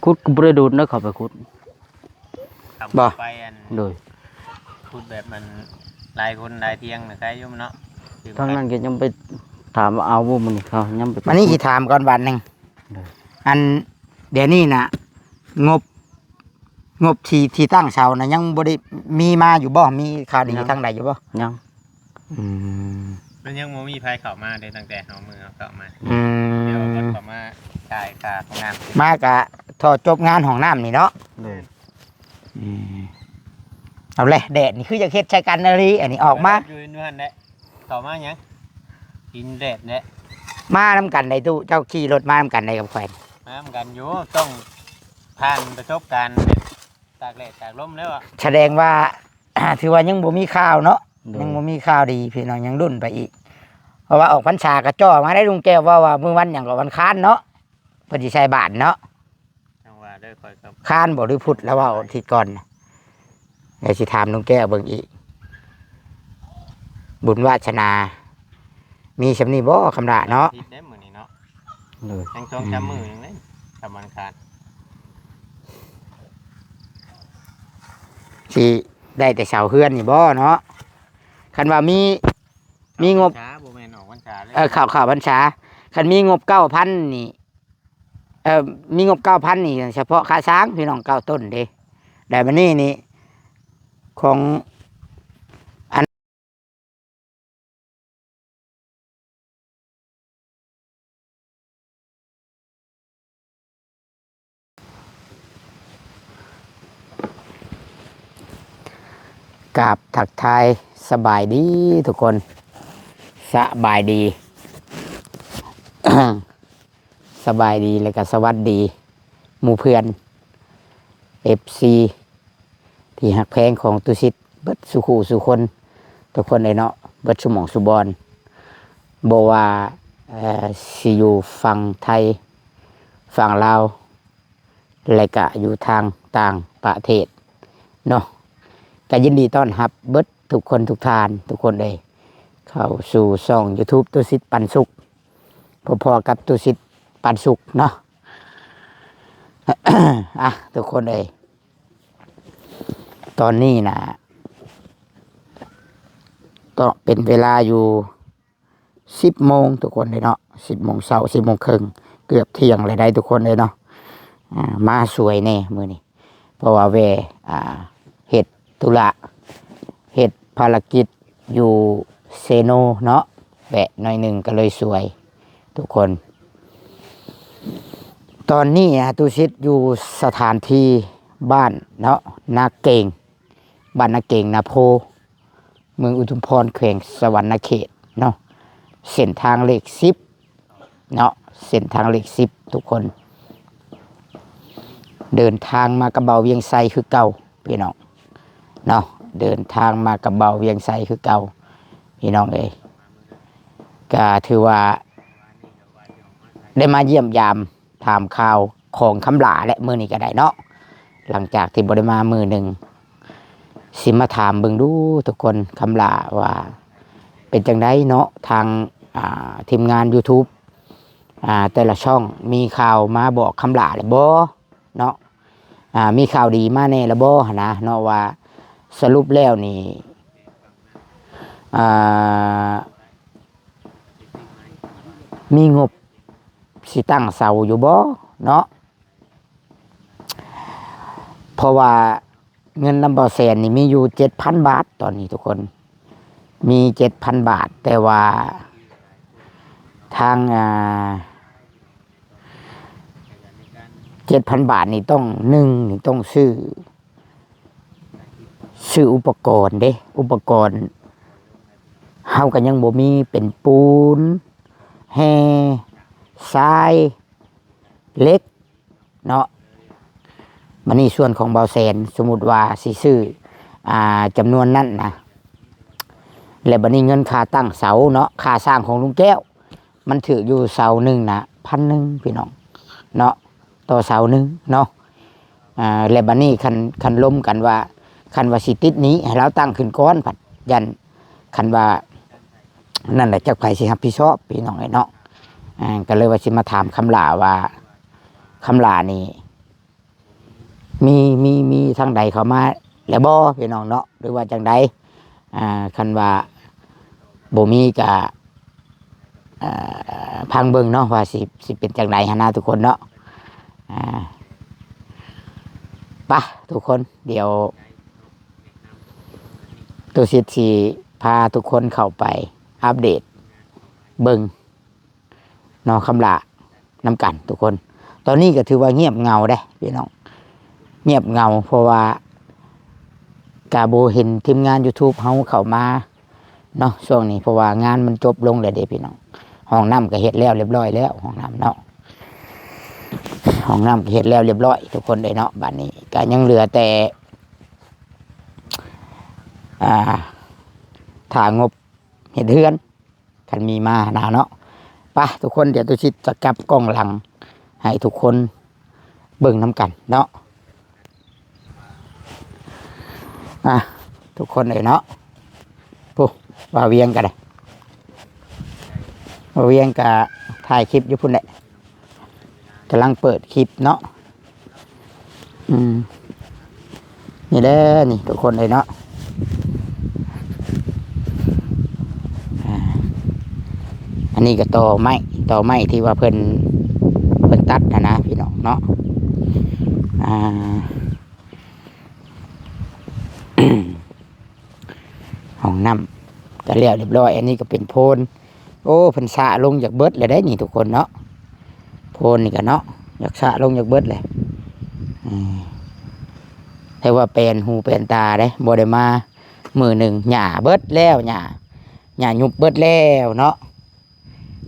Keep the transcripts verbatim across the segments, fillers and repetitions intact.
ขุดก็บ่ได้โดนนะ เข้าไปขุด ครับ บ่ ไปอัน โดย ขุดแบบมันหลายคนหลายเตียงน่ะ ใครอยู่เนาะ ทางนั้นก็ยังไปถามว่าเอาบ่มื้อนี้ เขายังไป วันนี้สิถามก่อนบาทหนึ่ง โดย อันเดี๋ยวนี้น่ะ งบ งบที่ ที่ตั้งเสาน่ะ ยังบ่ได้มีมาอยู่บ่ มีข่าวดี ยัง ทางใดอยู่บ่ ยัง อืม มันยังบ่มีไผเข้ามาเด้ ตั้งแต่เฮามือเฮาเข้ามา อืม เดี๋ยวเพิ่นเข้ามาจ่ายค่าของน้ำ มากะท่อจบงานห้องน้ำนี่เนาะ โดย อืม เอาเลย แดดนี่คืออยากเฮ็ดใส่กันอีหลี อันนี้ออกมา อยู่อยู่หั่นแหละ เข้ามาหยัง กินแดดแหละ มานำกันได้ตู้ เจ้าขี่รถมานำกันได้กับข่อย มานำกันอยู่ ต้องผ่านประสบการณ์แบบตากแดดตากลมแล้วอะ แสดงว่า ถือว่ายังบ่มีข่าวเนาะ โดย ยังบ่มีข่าวดีพี่น้อง ยังลุ้นไปอีก เพราะว่าออกพรรษาก็จ่อมาได้ ลุงแก้วว่า ว่ามื้อวันหยังก็วันค้านเนาะ เพิ่นสิใส่บาตรเนาะ จังว่าเด้อ ข้อยก็ ค้านบ่หรือพุธ แล้วเว้าอาทิตย์ก่อน เดี๋ยวสิถามลุงแก้วเบิ่งอีก บุญวาสนา มีส่ำนี้บ่ คำหล้าเนาะ อาทิตย์เด้มื้อนี้เนาะ โดย ยังสองสามมื้อหนึ่งเลย สามวันขาด สิได้แต่เสาเฮือนนี่บ่เนาะ คันว่ามี มีงบ พรรษา บ่แม่นออกพรรษาเลย เออ เข้า เข้าพรรษา คันมีงบเก้าพันนี่ เอ่อ มีงบเก้าพันนี่ เฉพาะค่าสร้างพี่น้อง เก้าต้นเด้ แต่บัดนี้นี่ ของ อัน กราบทักทายสบายดีทุกคน สบายดี สบายดีแล้วก็สวัสดี หมู่เพื่อน เอฟซี ที่ฮักแพงของตุสิทธิ์เบิดสู่คู่สู่คน ทุกคนเลยเนาะ เบิดสู่หม่องสู่บอน บ่ว่า เอ่อ สิอยู่ฝั่งไทย ฝั่งลาว และกะอยู่ทางต่างประเทศเนาะ ก็ยินดีต้อนรับเบิดทุกคนทุกท่าน ทุกคนเลย เข้าสู่ช่องยูทูบ ตุสิทธิ์ปันสุข พอๆกับตุสิทธิ์ปันสุขเนาะ อ่ะ ทุกคนเลย ตอนนี้นะ ก็เป็นเวลาอยู่ สิบโมงทุกคนเลยเนาะ สิบโมงเช้า สิบโมงครึ่ง เกือบเที่ยงเลยได้ทุกคนเลยเนาะ อ่า มาสวยแน่มื้อนี้ เพราะว่าแวะ อ่า เฮ็ดธุระ เฮ็ดภารกิจอยู่เซโนเนาะ แวะหน่อยหนึ่งก็เลยสวยทุกคน ตอนนี้อะ ตุสิทธิ์อยู่สถานที่บ้านเนาะ นาเกง บ้านนาเกง นาโพ เมืองอุทุมพร แขวงสะหวันนะเขตเนาะ เส้นทางเลขสิบเนาะ เส้นทางเลขสิบทุกคน เดินทางมากับบ่าวเวียงไซคือเก่าพี่น้องเนาะ เดินทางมากับบ่าวเวียงไซคือเก่าพี่น้องเอ้ย ก็ถือว่า ได้มาเยี่ยมยามถามข่าวของคำหล้าและมื้อนี้ก็ได้เนาะ หลังจากที่บ่ได้มามื้อหนึ่ง สิมาถามเบิ่งดูทุกคน คำหล้าว่าเป็นจั่งใดเนาะ ทาง อ่า ทีมงานยูทูบ อ่า แต่ละช่องมีข่าวมาบอกคำหล้าแล้วบ่เนาะ อ่า มีข่าวดีมาแน่แล้วบ่หั้นนะเนาะ ว่าสรุปแล้วนี่ อ่า มีงบสิตั้งเสาอยู่บ่เนาะ เพราะว่าเงินนำบ่าวแสนนี่มีอยู่เจ็ดพันบาท ตอนนี้ทุกคน มีเจ็ดพันบาท แต่ว่าทาง อ่า เจ็ดพันบาทนี่ต้อง หนึ่ง นี่ต้องซื้อ ซื้ออุปกรณ์เด้ อุปกรณ์เฮาก็ยังบ่มี เป็นปูน แฮ ทราย เหล็ก เนาะ บัดนี้ส่วนของบ่าวแสน สมมุติว่าสิซื้อ อ่า จำนวนนั้นนะ และบัดนี้เงินค่าตั้งเสาเนาะ ค่าสร้างของลุงแก้ว มันถืกอยู่เสาหนึ่งนะ พันหนึ่ง พี่น้อง เนาะ ต่อเสาหนึ่งเนาะ อ่า และบัดนี้คัน คันล้มกันว่า คันว่าสิติดหนี้ ให้ลาวตั้งขึ้นก่อน พัดย้าน คันว่า นั่นแหละ จักไผสิรับผิดชอบ พี่น้องเอ้ยเนาะ อ่า ก็เลยว่าสิมาถามคำหล้าว่า คำหล้านี่ มี มี มีทางใดเข้ามาแล้วบ่พี่น้องเนาะ หรือว่าจังใด อ่า คันว่าบ่มีก็ อ่า พังเบิ่งเนาะ ว่าสิ สิเป็นจังใดหั้นนะทุกคนเนาะ อ่า ไป ทุกคน เดี๋ยว ตุสิทธิ์สิพาทุกคนเข้าไปอัปเดตเบิ่ง เนาะ คำหล้านำกันทุกคน ตอนนี้ก็ถือว่าเงียบเหงาเด้พี่น้อง เงียบเหงา เพราะว่ากะบ่เห็นทีมงาน YouTube เฮาเข้ามาเนาะ ช่วงนี้ เพราะว่างานมันจบลงแล้วเด้พี่น้อง ห้องน้ำก็เฮ็ดแล้วเรียบร้อยแล้ว ห้องน้ำเนาะ ห้องน้ำก็เฮ็ดแล้วเรียบร้อยทุกคนเลยเนาะ บัดนี้ก็ยังเหลือแต่ อ่า ถ้างบเฮ็ดเฮือน คันมีมานะเนาะ ไป ทุกคน เดี๋ยวตุสิทธิ์จะกลับกล้องหลังให้ทุกคนเบิ่งนำกันเนาะ อ่ะ ทุกคนเลยเนาะ ผู้ บ่าวเวียงก็ได้ บ่าวเวียงก็ถ่ายคลิปอยู่พุ้นแหละ กำลังเปิดคลิปเนาะ อืม นี่แหละนี่ทุกคนเลยเนาะ อ่า อันนี้ก็ตอไม้ ตอไม้ที่ว่าเพิ่น เพิ่นตัดหั้นนะพี่น้องเนาะ อ่า ห้องน้ำก็แล้วเรียบร้อย อันนี้ก็เป็นโพน โอ้ เพิ่นสระลงอยากเบิดแล้วได้นี่ทุกคนเนาะ โพนนี่ก็เนาะ อยากสระลงอยากเบิดเลย อืม แต่ว่าแปลนหูแปลนตาเด้ บ่ได้มามื้อหนึ่ง หญ้าเบิดแล้ว หญ้า หญ้ายุบเบิดแล้วเนาะ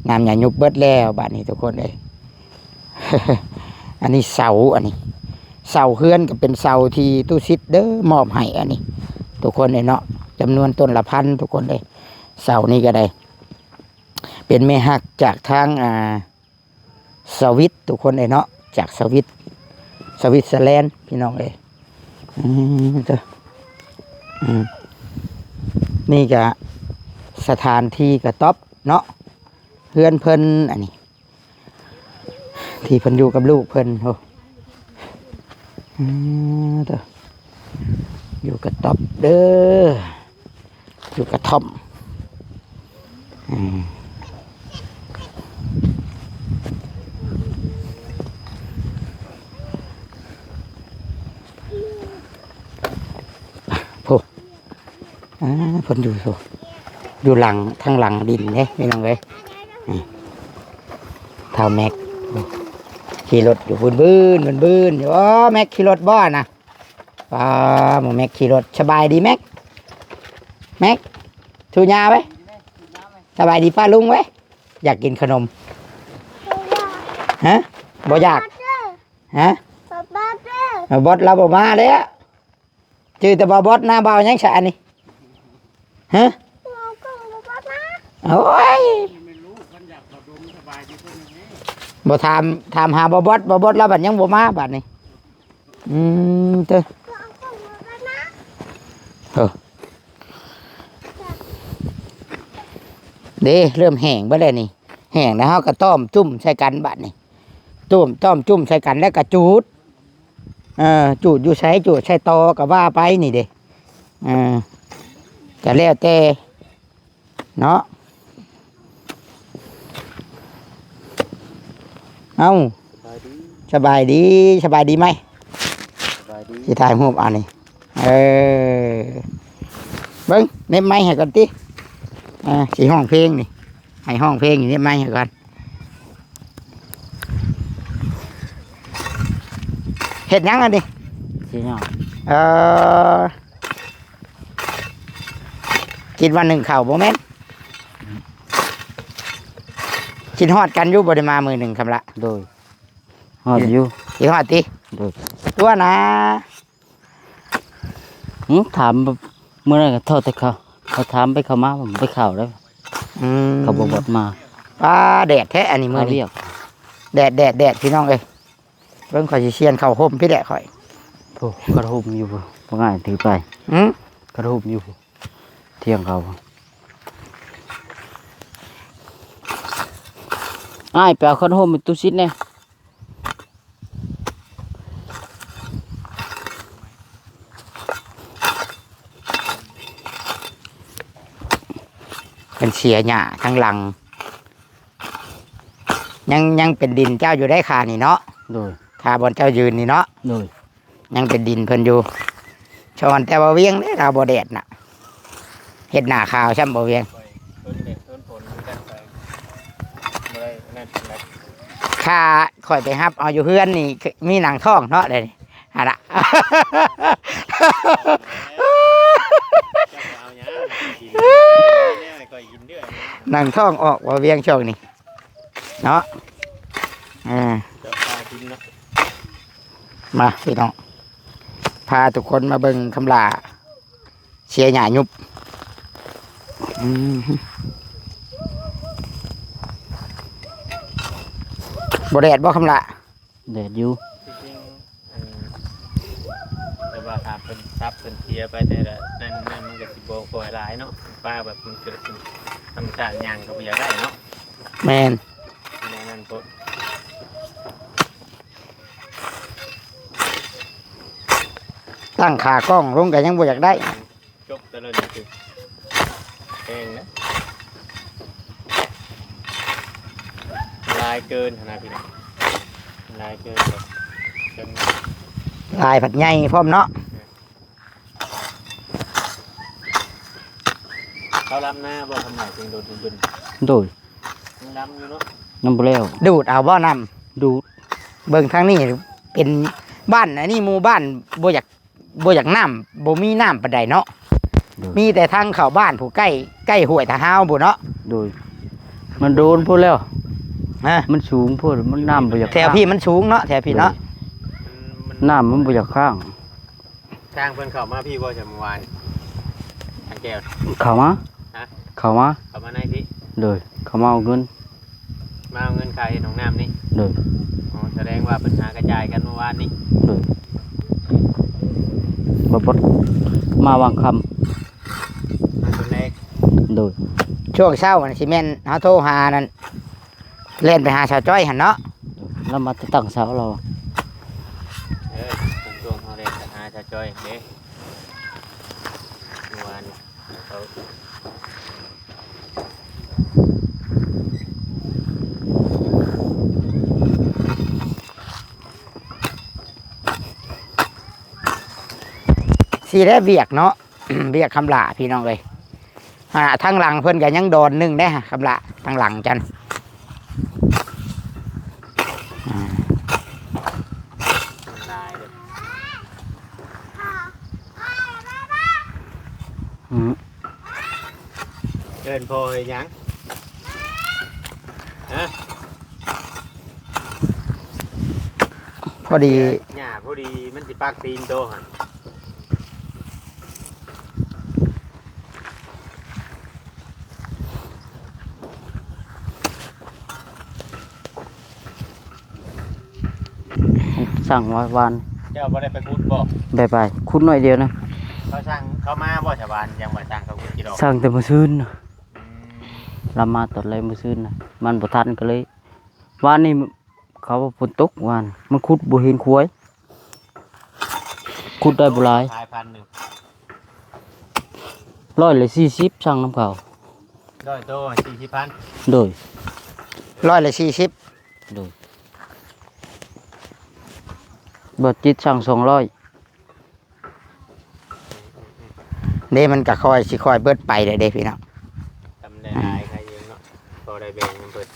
น้ำหญ้ายุบเบิดแล้ว บัดนี้ทุกคนเอ้ย อันนี้เสา อันนี้ เสาเฮือนก็เป็นเสาที่ตุสิทธิ์เด้อมอบให้ อันนี้ ทุกคนเอ้ยเนาะ จำนวนต้นละพัน ทุกคนเอ้ย เสานี่ก็ได้ เป็นแม่ฮักจากทาง อ่า สวิตทุกคนเอ้ยเนาะ จากสวิต สวิตเซอร์แลนด์พี่น้องเอ้ย อืม เด้อ อืม นี่ก็สถานที่กระต๊อบเนาะ เฮือนเพิ่น อันนี้ ที่เพิ่นอยู่กับลูกเพิ่น โอ้ อืม เด้อ อยู่กระต๊อบเด้อ อยู่กระท่อม อืม โอ้ อ่า เพิ่นอยู่โซ อยู่หลัง ทางหลังดินเด้พี่น้องเอ้ย นี่ เฒ่าแม็ก ขี่รถอยู่บึ้นๆ บึ้นๆ อยู่ อ๋อ แม็กขี่รถบ่น่ะ อ๋อ หมู่แม็กขี่รถ สบายดีแม็ก แม็ก ทูญาไว้ สบายดีป้าลุงไว้ อยากกินขนม ฮะ บ่อยาก ฮะ บ่าวบอสเราบ่มาแล้ว จื่อแต่บ่าวบอส หน้าบ่าวยังสะอันนี้ ฮะ โอ้ย บ่ถาม ถามหาบ่าวบอส บ่าวบอสเราบัดยังบ่มาบัดนี้ อืม เด้อ เออ เด้ เริ่มแห้งเบิดแล้วนี่ แห้งแล้วเฮาก็ต้อมจุ่มใส่กันบัดนี้ ต้อม ต้อมจุ่มใส่กันแล้วก็จูด เออ จูดอยู่ไส จูดใส่ตอก็ว่าไปนี่เด้ เออ ก็แล้วแต่ เนาะ เอ้า สบายดี สบายดี สบายดีไหม สบายดี สิถ่ายรูปอันนี้ เออ เบิ่ง เหน็บไมค์ให้ก่อนติ อ่า สิร้องเพลงนี่ ให้ร้องเพลงอยู่ เหน็บไมค์ให้ก่อน เฮ็ดหยังอันนี้ สิหยัง เออ คิดว่านึ่งข้าวบ่แม่น คิดฮอดกันอยู่ บ่ได้มามื้อหนึ่งคำละ โดย ฮอดอยู่ คิดฮอดติ โดย ตัวนะ หึ ถามแบบ มื้อนั้นก็โทษแต่เขา เขาถามไปเขามา ผมไปเข้าแล้ว อืม เขาบ่บอกมา ป้า แดดแท้อันนี้มื้อ เขา นี้ เรียก แดด แดด แดด พี่น้องเอ้ย เบิ่งข่อยสิเซียนเข้าห่มพี่แหละข่อย โอ้ กระห่มอยู่บ่ บ่ง่ายถือไป หืม กระห่มอยู่ เที่ยงเขา อ้าย ไปเอากระห่มให้ตุสิทธิ์แหน่ พิ่นเสียหญ้าทั้งหลัง ยัง ยังเป็นดินเจ้าอยู่ได้คานี่เนาะ โดย คาบ่อนเจ้ายืนนี่เนาะ โดย ยังเป็นดินเพิ่นอยู่ ชอนแต่ว่าเวียงเด้ ลาวบ่แดดน่ะ เฮ็ดหน้าขาวซ้ำบ่เวียง ค่าข่อยไปรับเอาอยู่เฮือนนี่ มีหนังท้องเนาะ เดี๋ยวนี้ หั่นล่ะ หนังท้องออกบ่เวียงช่วงนี้ เนาะ อ่า มาพี่น้อง พาทุกคนมาเบิ่งคำหล้า เสียหญ้ายุบ อืม บ่แดดบ่คำหล้า แดดอยู่ จริงๆ เออ แต่ว่าถ้าเพิ่นซับเพิ่นเสียไปแต่ละนั่น นั่นมันก็สิบ่ค่อยหลายเนาะ ปลาแบบมันเกิดธรรมชาติ ย่างก็บ่อยากได้เนาะ แม่น แนวนั้นโพด ตั้งขากล้องลงก็ยังบ่อยากได้ จกแต่ละนี่คือแพงนะ หลายเกินนะพี่น้อง หลายเกินแบบจน หลายผัดใหญ่พร้อมเนาะ เขาลำนาบ่ คำหล้าจึงโดดบึนๆ โดย ยังลำอยู่เนาะ ยังบ่แล้ว ดูดเอาบ่น้ำ ดูด เบิ่งทางนี้เป็นบ้าน อันนี้หมู่บ้านบ่อยาก บ่อยากน้ำ บ่มีน้ำปานใดเนาะ โดย มีแต่ทางเข้าบ้านผู้ใกล้ ใกล้ห้วยตะฮาวพู้นเนาะ โดย มันโดนพู้นแล้ว ฮะ มันสูงพู้น มันน้ำบ่อยาก แถวพี่มันสูงเนาะ แถวพี่เนาะ โดย น้ำมันบ่อยากค้าง ช่างเพิ่นเข้ามาพี่บ่จ้ะเมื่อวาน ช่างแก้ว เข้ามา ฮะ เข้ามา เข้ามาในพี่ โดย เข้ามาเอาเงิน มาเอาเงินค่าเฮ็ดห้องน้ำนี่ โดย อ๋อ แสดงว่าเพิ่นหากระจายกันเมื่อวานนี้ โดย บ่ปด มาวางคำ มาตอนแรก โดย ช่วงเช้านั่นสิแม่นเฮาโทรหานั่น แล่นไปหาสาวจ้อยหั่นเนาะ แล้วมาตั้งเช้าเรา เออ ช่วงเฮาแล่นไปหาสาวจ้อยเด้ เมื่อวานเขา สิได้เวียกเนาะ เวียกคำหล้าพี่น้องเอ้ย อ่า ทางหลังเพิ่นก็ยังดอนหนึ่งได้ฮะ คำหล้า ทางหลังจัน อ่า อืม เอิ้นพ่อเฮ็ดหยัง ฮะ พอดี หญ้าพอดีมันสิปักตีนโตหั่น สั่งไว้วาน เจ้าบ่ได้ไปขุดบ่ ไปไป ขุดหน่อยเดียวนะ เขาสั่ง เขามาบ่ชาวบ้าน ยังบ่สั่งเขาขุดกี่ดอก สั่งแต่มื้อซืนน่ะ อืม ลำมาตอนแรกมื้อซืนน่ะ มันบ่ทันก็เลย วานนี้เขาว่าฝนตกวาน มันขุดบ่เห็นขวย ขุดได้บ่หลาย ขายพันหนึ่ง ร้อยละสี่สิบ สั่งนำเขา ร้อยโต สี่สิบพัน โดย ร้อยละสี่สิบ โดย บ่จิตสั่งสองร้อย เด้ มันก็ค่อยสิค่อยเบิดไปเด้ เด้พี่น้อง ทำได้หลายใครอยู่เนาะ พอได้แบ่งกันเบิด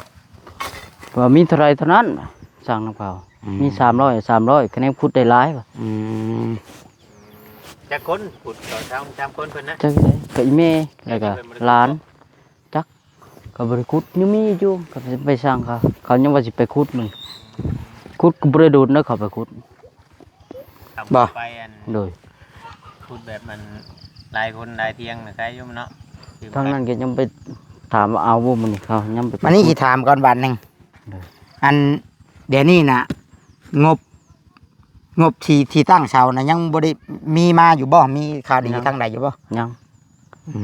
ว่ามีเท่าไรเท่านั้น สั่งนำเขา อืม มีสามร้อย สามร้อย คะแนนขุดได้หลายว่ะ อืม จักคนขุด สองสาม สามคนเพิ่นนะ จักได้ ก็อีแม่ แล้วก็หลาน จัก ก็บ่ได้ขุด ยังมีอยู่ ก็ไปสั่งเขา เขายังว่าสิไปขุดมัน ขุดก็บ่ได้โดนเด้อ เขาไปขุด บ่ ไปอัน โดย ขุดแบบมันหลายคนหลายเตียงน่ะ ใครอยู่เนาะ ทางนั้นก็ยังไปถามว่าเอาบ่มื้อนี้ เขายังไป อันนี้สิถามก่อนบาทหนึ่ง โดย อันเดี๋ยวนี้น่ะ งบ งบที่ ที่ตั้งเสาน่ะ ยังบ่ได้มีมาอยู่บ่ มีข่าวดี ยัง ทางใดอยู่บ่ ยัง อื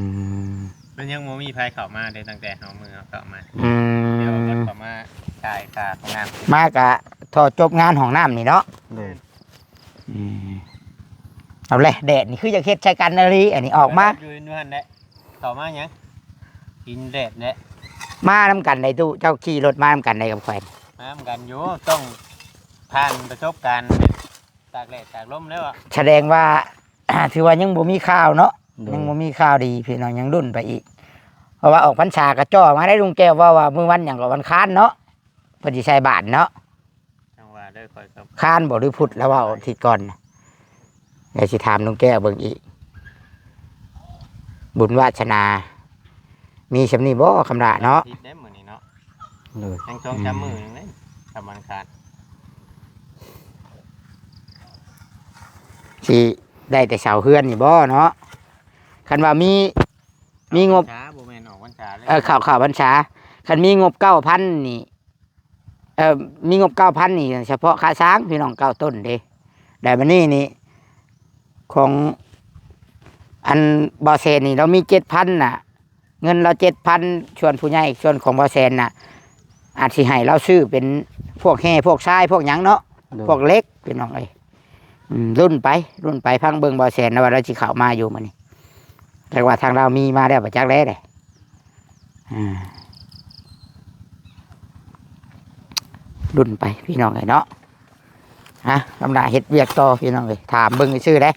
ม มันยังบ่มีไผเข้ามาเด้ ตั้งแต่เฮามือเฮาเข้ามา อืม เดี๋ยวมันเข้ามาจ่ายค่าของน้ำ มากะท่อจบงานห้องน้ำนี่เนาะ โดย อืม เอาเลย แดดนี่คืออยากเฮ็ดใส่กันอีหลี อันนี้ออกมา อยู่อยู่หั่นแหละ เข้ามาหยัง เ กินแดดแหละ มานำกันได๋ตู้ เจ้าขี่รถมานำกันได๋กับข่อย มานำกันอยู่ ต้องผ่านประสบการณ์แบบตากแดดตากลมแล้วอะ แสดงว่า ถือว่ายังบ่มีข่าวเนาะ โดย ยังบ่มีข่าวดีพี่น้อง ยังลุ้นไปอีก เพราะว่าออกพรรษาก็จ่อมาได้ ลุงแก้วว่า ว่ามื้อวันหยังก็วันค้านเนาะ เพิ่นสิใส่บาตรเนาะ จังว่าเด้อ ข่อยก็ ค้านบ่หรือพุธ แล้วเว้าอาทิตย์ก่อนน่ะ เดี๋ยวสิถามลุงแก้วเบิ่งอีก บุญวาสนา มีส่ำนี้บ่ คำละเนาะ ผิดได้มื้อนี้เนาะ โดย ยังสองสามมื้อหนึงเด้ ทำวันคาน สิได้แต่เสาเฮือนนี่บ่เนาะ คันว่ามี มีงบ ช้าบ่แม่นออกวันช้าเลย เออ เข้า เข้าพรรษา คันมีงบเก้าพันนี่ เอ่อ มีงบเก้าพันนี่ เฉพาะค่าสร้างพี่น้อง เก้าต้นเด้ แต่บัดนี้นี่ ของ อันบ่าวแสนนี่ เรามีเจ็ดพันน่ะ เงินเราเจ็ดพัน ส่วนผู้ใหญ่ ส่วนของบ่าวแสนน่ะ อาจสิให้เราซื้อเป็นพวกแฮ่ พวกทราย พวกหยังเนาะ โดย พวกเหล็กพี่น้องเอ้ย อืม ลุ้นไป ลุ้นไป ฟังเบิ่งบ่าวแสนนะว่าเราสิเข้ามาอยู่มื้อนี้ แต่ว่าทางเรามีมาแล้วบ่จักแล้วเด้ อ่า ลุ้นไปพี่น้องเอ้ยเนาะ ฮะ กำลังเฮ็ดเวียกต่อพี่น้องเอ้ย ถามเบิ่งซื่อๆเด้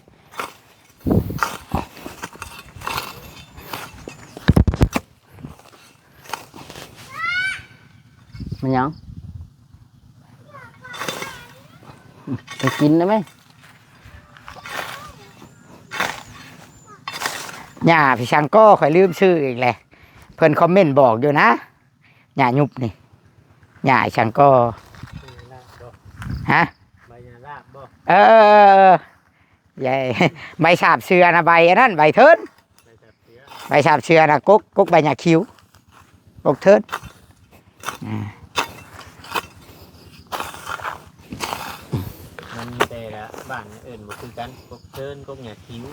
มันหยัง ไปกินได้ไหม หญ้าพี่ช่างก็ข่อยลืมชื่ออีกแหละ เพิ่นคอมเมนต์บอกอยู่นะ หญ้ายุบนี่ หญ้าช่างก็ ฮะ ใบยาลาบบ่ เออ ใหญ่ ใบสาบเสือนะ ใบอันนั้น ใบเทิน ใบจับเสีย ใบสาบเสือนะ กก กกใบหญ้าคิ้ว กกเทิน อ่า มันแต่ละบ้านเอิ้นบ่คือกัน กกเทิน กกหญ้าคิ้ว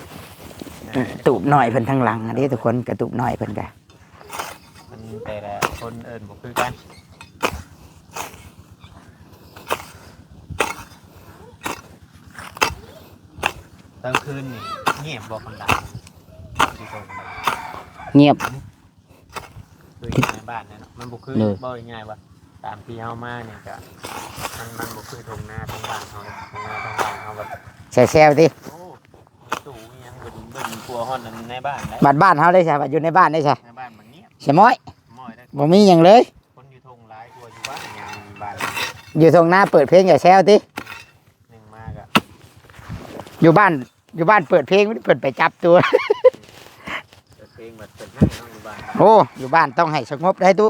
อืม ตูบน้อยเพิ่นทางหลังอันนี้ทุกคน กระตูบน้อยเพิ่นกะ มันแต่ละคนเอิ้นบ่คือกัน กลางคืนนี่เงียบบ่ คำละ เงียบ คืออยู่ในบ้านนั่นเนาะ มันบ่คือ เลย บ่ง่ายๆว่า ตามที่เฮามานี่ก็ มัน มันบ่คือทุ่งนาทางบ้านเฮาเด้ ทุ่งนาทางบ้านเฮาแบบ ใส่แซวติ โอ้ตู้อิหยังเบิ่นเบิ่นกลัวฮอดในบ้านได้ บัดบ้านเฮาได้ซะ บัดอยู่ในบ้านได้ซะ ในบ้านมันเงียบ ใช่ม้อย ม้อยได้ บ่มีหยังเลย คนอยู่ทุ่งหลายกว่าอยู่บ้าน อย่างบ้าน อยู่ทุ่งนาเปิดเพลงอย่าแซวติ หนึ่งมากอะ อยู่บ้าน อยู่บ้านเปิดเพลง เพิ่นไปจับตัว เปิดเพลงแบบเปิดห้างเนาะอยู่บ้าน โอ้ อยู่บ้านต้องให้สงบได้ตุ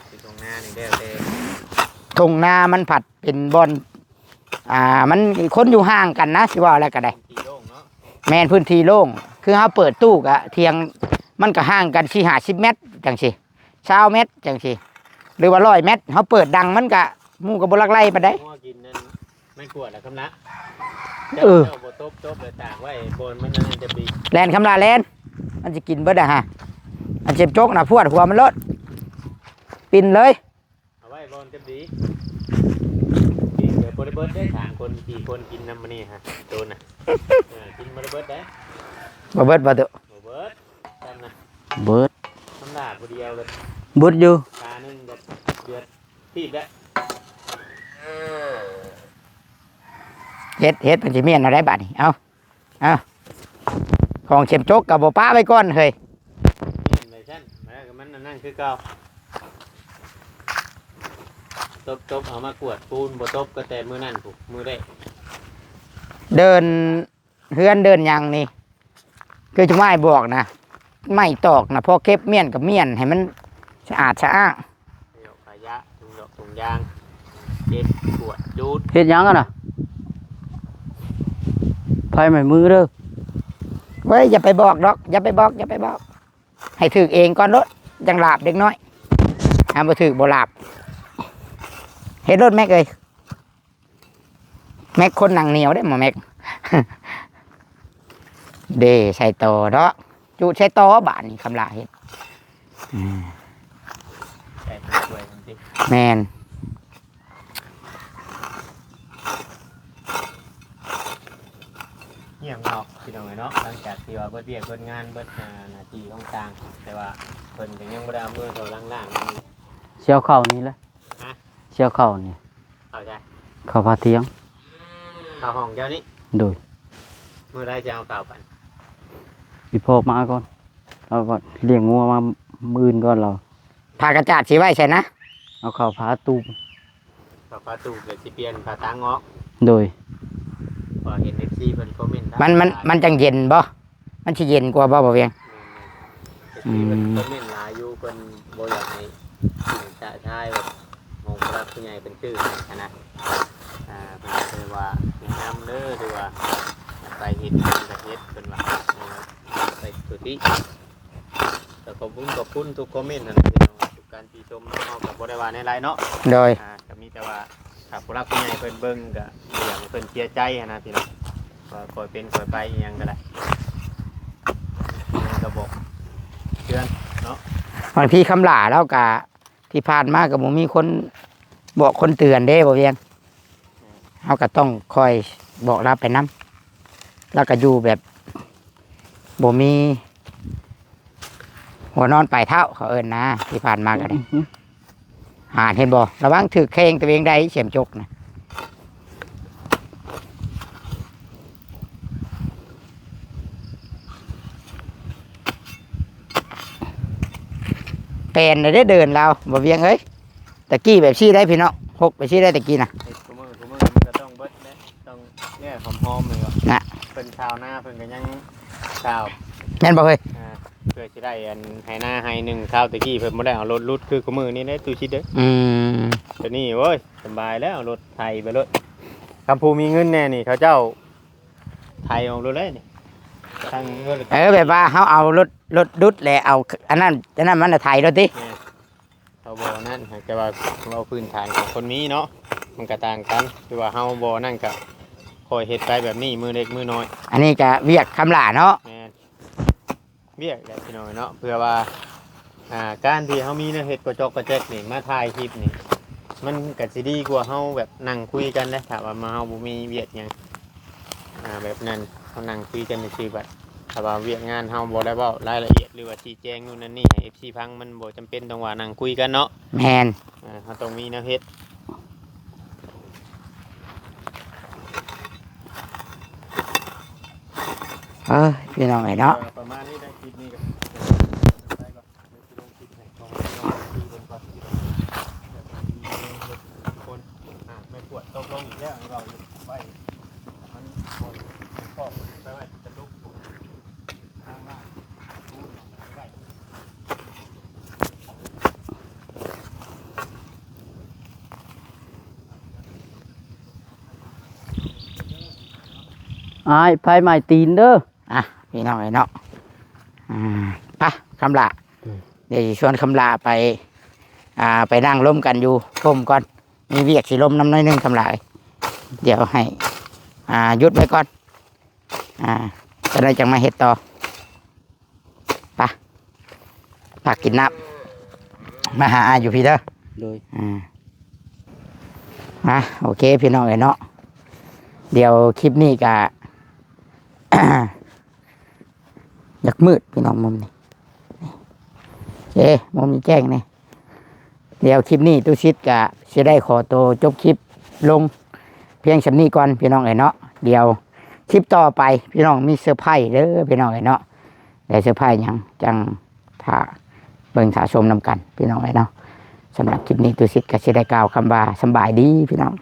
อยู่ทุ่งนานี่ได้แต่ ทุ่งนามันผัดเป็นบ่อน อ่า มันคนอยู่ห่างกันนะ สิว่าแล้วก็ได้ ที่โล่งเนาะ แม่นพื้นที่โล่ง คือเฮาเปิดตู้กะเถียง มันก็ห่างกันสี่ห้าสิบเมตรจังซี่ ซาวเมตรจังซี่ หรือว่าร้อยเมตร เฮาเปิดดังมันกะ หมู่ก็บ่ลักไล่ปานใด งัวกินนั่นไม่กวดแล้วคำละ เออ เจ้าบ่ตบ ตบเลยตากไว้บนมันนั่นจะบี แล่นคำลาแล่น มันสิกินเบิดอะฮะ อันเจ็บจกนะ พวดหัวมันโลด ปิ่นเลย เอาไว้บนจะบีกินเดี๋ยวบริเบิร์ดได้สามคนสี่คนกินน้ำมันนี่ฮะ โดนนะ เออ กินบริเบิร์ดได้ บ่เบิดบ่ตุ บริเบิร์ดจำนะ เบิด คำลาผู้เดียวเลย เบิดอยู่ ตาหนึ่งกับเดือดทีบแล้ว เฮ็ด เฮ็ดเพิ่นสิเมียนเอาได้บัดนี้ เอา เอา ของเข็มจกก็บ่ปะไว้ก่อนเฮ้ย เมียนไปชั้นแล้วก็มันนั่นคือเก่า ตบตบเอามากวดปูนบ่ตบก็แต่มื้อนั่นผูกมื้อแรก เดินเฮือนเดินหยังนี่ คือจะไม้บอกนะ ไม้ตอกนะ พอเก็บเมียนก็เมียนให้มันสะอาดสะอ้าง เดี๋ยวขยะถุงดอกถุงยางเก็บกวดจูด เฮ็ดหยังกันน่ะ ไผใหม่มือเด้อ เว้ย อย่าไปบอกดอก อย่าไปบอก อย่าไปบอก ให้ถืกเองก่อนโลด จั่งหลาบเด็กน้อย อ่า บ่ถืกบ่หลาบ เฮ็ดโลดแม็กเอ้ย แม็กคนหนังเหนียวเด้หมอแม็ก เด้ ใส่ต่อเนาะ จุใส่ต่อบาดนี้คำลาเฮ็ด อืม ใส่ไปช่วยมันสิ แม่น เงียบเงาพี่น้องเอ้ยเนาะ หลังจากที่ว่าเบิดเวียกเบิดงานเบิดอ่าหน้าที่ของต่างแต่ว่า เพิ่นก็ยังบ่ได้เอามือเท่าล่างๆ เสียวเข้านี่แหละ ฮะ เสียวเข้านี่ เข้าใช่ เข้าพาเที่ยง เข้าห้องเจ้านี่ โดย มื้อใดจะเอาเข้ากัน อีพ่อมาก่อน เราก็เลี้ยงงัวมามื้ออื่นก่อนเรา ผ้ากระจาดสิไว้ใส่นะ เอาเข้าผ้าตูบ ผ้าผ้าตูบเดี๋ยวสิเปลี่ยนผ้าตางออก โดย ว่าเห็นเอฟซีเพิ่นคอมเมนต์ มัน มัน มันจังเย็นบ่ มันสิเย็นกว่าบ่ บ่เวียง แม่นๆ เอฟซีเพิ่น อืม คอมเมนต์หลายอยู่ เพิ่นบ่อยากให้สิ่งชะชายแบบของผู้หลักผู้ใหญ่เป็นชื่อหั้นนะ อ่า เพิ่นก็เลยว่าแนะนำเด้อ หรือว่าไปเฮ็ดเพิ่นก็เฮ็ด เพิ่นว่าไปสุทธิ ก็ขอบคุณ ขอบคุณทุกคอมเมนต์นั่นแหละพี่น้อง ทุกการติชมเนาะ เฮาก็บ่ได้ว่าในไลน์เนาะ โดย อ่า ก็มีแต่ว่าถ้าผู้หลักผู้ใหญ่เพิ่นเบิ่งก็อยากให้เพิ่นเสียใจหั้นนะพี่น้อง ก็ค่อยเป็นค่อยไปอิหยังก็ได้ ยังก็บอกเตือนเนาะ บางทีคำหล่าเราก็ ที่ผ่านมาก็บ่มีคนบอกคนเตือนเด้ บ่เวียง เฮาก็ต้องคอยบอกลาวไปนำ แล้วก็อยู่แบบบ่มีหัวนอนปลายเท้า เขาเอิ้นนะ ที่ผ่านมาก็ได้ อืม หาเห็นบ่ ระวังถืกแข้งตัวเองได้ เสียมจกนะ แปลนได้เดินลาว บ่เวียงเอ้ย ตะกี้แบบซี่ได้พี่น้อง หกไปซี่ได้ตะกี้นะ เฮ็ดคู่มื้อ คู่มื้อมันก็ต้องเบิดแหละ ต้องแน่หอมๆ เลยว่ะ นะ เพิ่นชาวนาเพิ่นก็ยังชาว แม่นบ่เฮ้ย อ่า เพื่อสิได้อันไฮนาไฮหนึ่ง คราวตะกี้เพิ่นบ่ได้เอารถลุดคือคู่มื้อนี้เด้ ตู้ชิดเด้อ อืม ตัวนี้โอ้ย สบายแล้ว รถไถไปรถ คำผู้มีเงินแน่นี่ เขาเจ้าไถออกรถเลยนี่ ทั้งเงิน เออ แบบว่าเฮาเอารถ รถดุดแหละ เอาอันนั้น อันนั้นมันน่ะไถรถติ แม่น เขาบ่นั่น แต่ว่าเว้าพื้นฐานของคนมีเนาะ มันก็ต่างกัน คือว่าเฮาบ่นั่นก็ค่อยเฮ็ดไปแบบนี้ มื้อเล็กมื้อน้อย อันนี้ก็เวียกคำหล่าเนาะ แม่น เวียกแหละพี่น้องเนาะ เพื่อว่า อ่า การที่เฮามีแนวเฮ็ดกระจอกกระแจกนี่ มาถ่ายคลิปนี่ มันก็สิดีกว่าเฮาแบบนั่งคุยกันเด้ ถ้าว่ามาเฮาบ่มีเวียกหยัง อ่า แบบนั้น เฮานั่งคุยกันซื่อๆ บัด ถ้าว่าเวียกงานเฮาบ่ได้เว้ารายละเอียด หรือว่าชี้แจงนู่นนั่นนี่ให้เอฟซีฟัง มันบ่จำเป็นต้องว่านั่งคุยกันเนาะ แม่น อ่า เฮาต้องมีแนวเฮ็ด เอ้ย พี่น้องเอ้ยเนาะ ประมาณนี้ได้คลิปนี้ก็ไปก่อน เดี๋ยวสิลงคลิปให้ของพี่น้องเอฟซีเบิ่งก่อน คน อ่ะ ไม่ปวดตกลงอีกแล้ว เราไป มันปวด มันปวดไปไว้ จะลุก อ้าย ไผไม้ตีนเด้อ อ่ะ พี่น้องเอ้ยเนาะ อ่า ไป คำหล่า อืม เดี๋ยวสิชวนคำหล่าไป อ่า ไปนั่งลมกันอยู่ร่มก่อน มีเวียกสิลมนำหน่อยหนึ่งคำหล่า เดี๋ยวให้ อ่า หยุดไว้ก่อน อ่า จะได้จังมาเฮ็ดต่อ ไป พักกินน้ำ มาหาอ้ายอยู่พี้เด้อ โดย อ่า อ่ะ โอเค พี่น้องเอ้ยเนาะ เดี๋ยวคลิปนี้ก็ อยากมืดพี่น้องมุมนี้ เอ๊ะ มุมนี้แจ้งนี่ เดี๋ยวคลิปนี้ตู้ชิดก็สิได้ขอตัวจบคลิปลงเพียงส่ำนี้ก่อนพี่น้องเอ้ยเนาะ เดี๋ยวคลิปต่อไปพี่น้องมีเซอร์ไพรส์เด้อพี่น้องเอ้ยเนาะ ได้เซอร์ไพรส์หยังจังถ้าเบิ่งถ้าชมนำกันพี่น้องเอ้ยเนาะ สำหรับคลิปนี้ตู้ชิดก็สิได้กล่าวคำว่าสำบายดีพี่น้อง